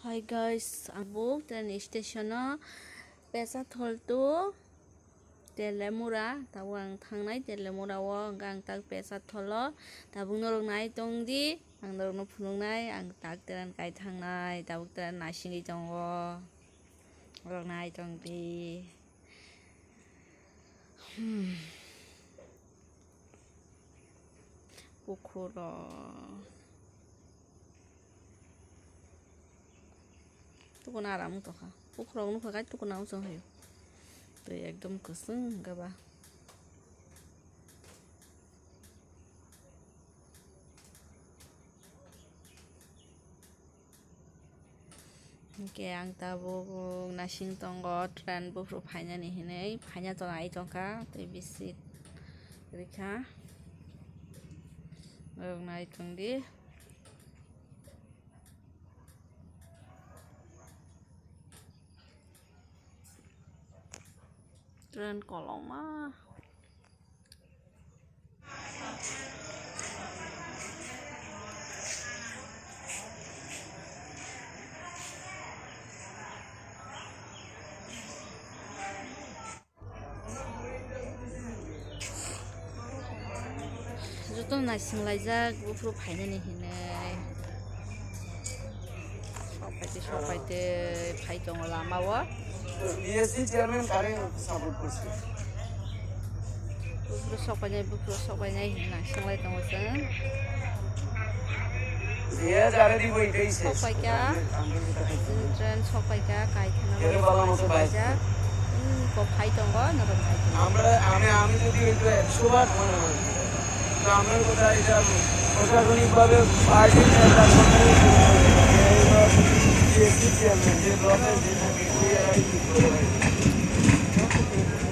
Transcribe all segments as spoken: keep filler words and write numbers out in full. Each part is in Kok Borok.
Hi guys, ang bo train station o Pecharthal to Telemura, tabuk ang thangnai Telemura o, hwnkhe ang tak Pecharthal o, tabuk norok nai tong di, ang norokno phunuknai, ang tak train kai thangnai, tabuk train naisingwi tongo, norok nai tong di. Hmm. Pukhuro. Tukuna aram wng tongkha. Pukhuro wng nukha kai tukuna wng tong hayo. Twi ekdom kwchwng hwnkhe ba. Hwnkhe ang tabuk naising tongo train buphuru phainani hinwi, phaina to nai tongkha tei bisi rikha. Norok nai tong di. Train kolokma. Joto naising laijak, buphuru phainani hinwi. Sok paite, sok paite, phai tongo lama o. P S C chairman kare support korse. Buphuru sok painai, buphuru sok painai hinwi naising lai tongo chwng. Sok paikha, chwng train sok paikha, kaithana sok paijak. Hmm, kok phai tongo, norok nai tongo. আমরা, আমি, আমি যদি এটা একশো ভাগ মনে করি, তো আমরা কোথায় এটা প্রশাসনিকভাবে পার্টির নেতা সরকারের বিএসসি চেয়ারম্যান যে ব্লকের যে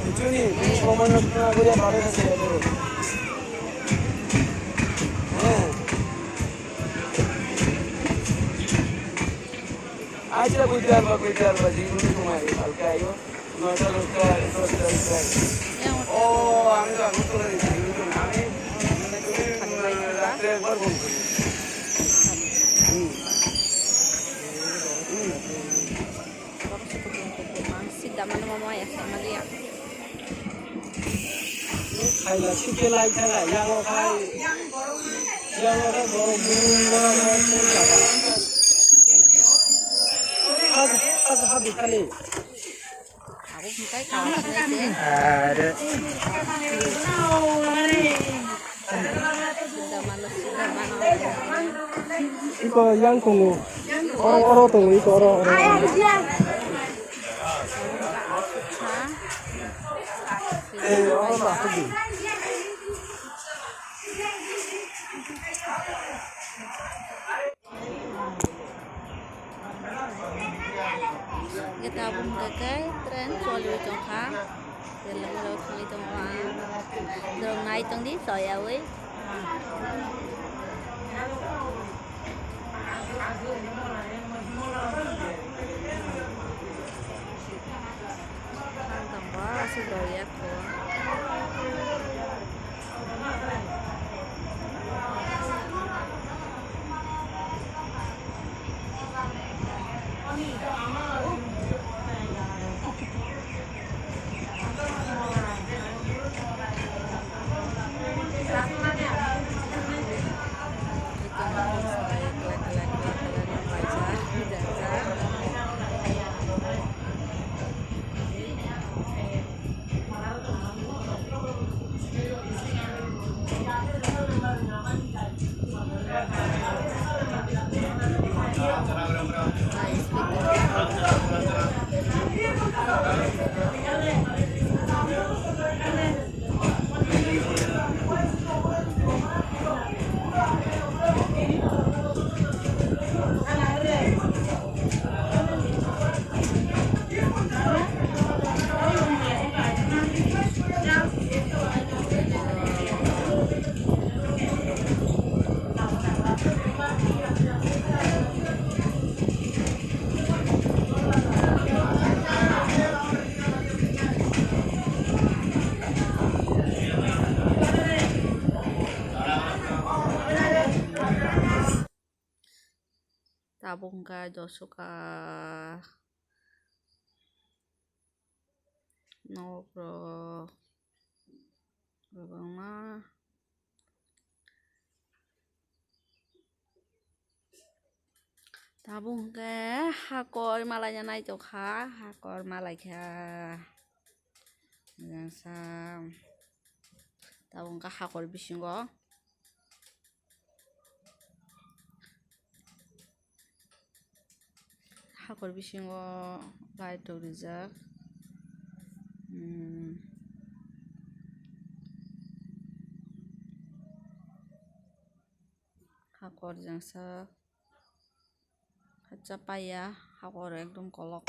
বুঝছো নি? সমালোচনা করে বারো বছর এত। হ্যাঁ। আচ্ছা, বুঝতে পারবা, বুঝতে পারবা, যে কোনো সময় কালকে আইও, নয়টা, দশটা, দশটা, দশটা। ও, আমি তো এখন চলে গেছি, কিন্তু আমি রাত্রে একবার ফোন করি। হুম। Borok se kutung kutung mang sida mano mama ya sa mali ya. Khaila sike lai khaila yango khai. Yango khai borok bumung bumung bumung bumung jaga. Hadi hadi hadi kali. Aku bukai kawan saya. Ada. Iko yang tongo. Oro, oro tongo, iko oro, oro. Eh, oro ma kudi. Hwnkhe tabuk hwnkhe khe train choliwi tongkha. Belai belai thangwi tongo ang. Norok nai tongdi choyawi. Ang tongbo aswk rwya kho. Tabuk hwnkhe josuka nok rok kwbangma. Tabuk hwnkhe hakor malaina naitokha, hakor malaikha. Jangsa tabuk hwnkhe hakor bisingo. Hakor bisingo light rok rijak. Hmm. Hakor jangsa. Hacha paiya, hakor ekdom kolok.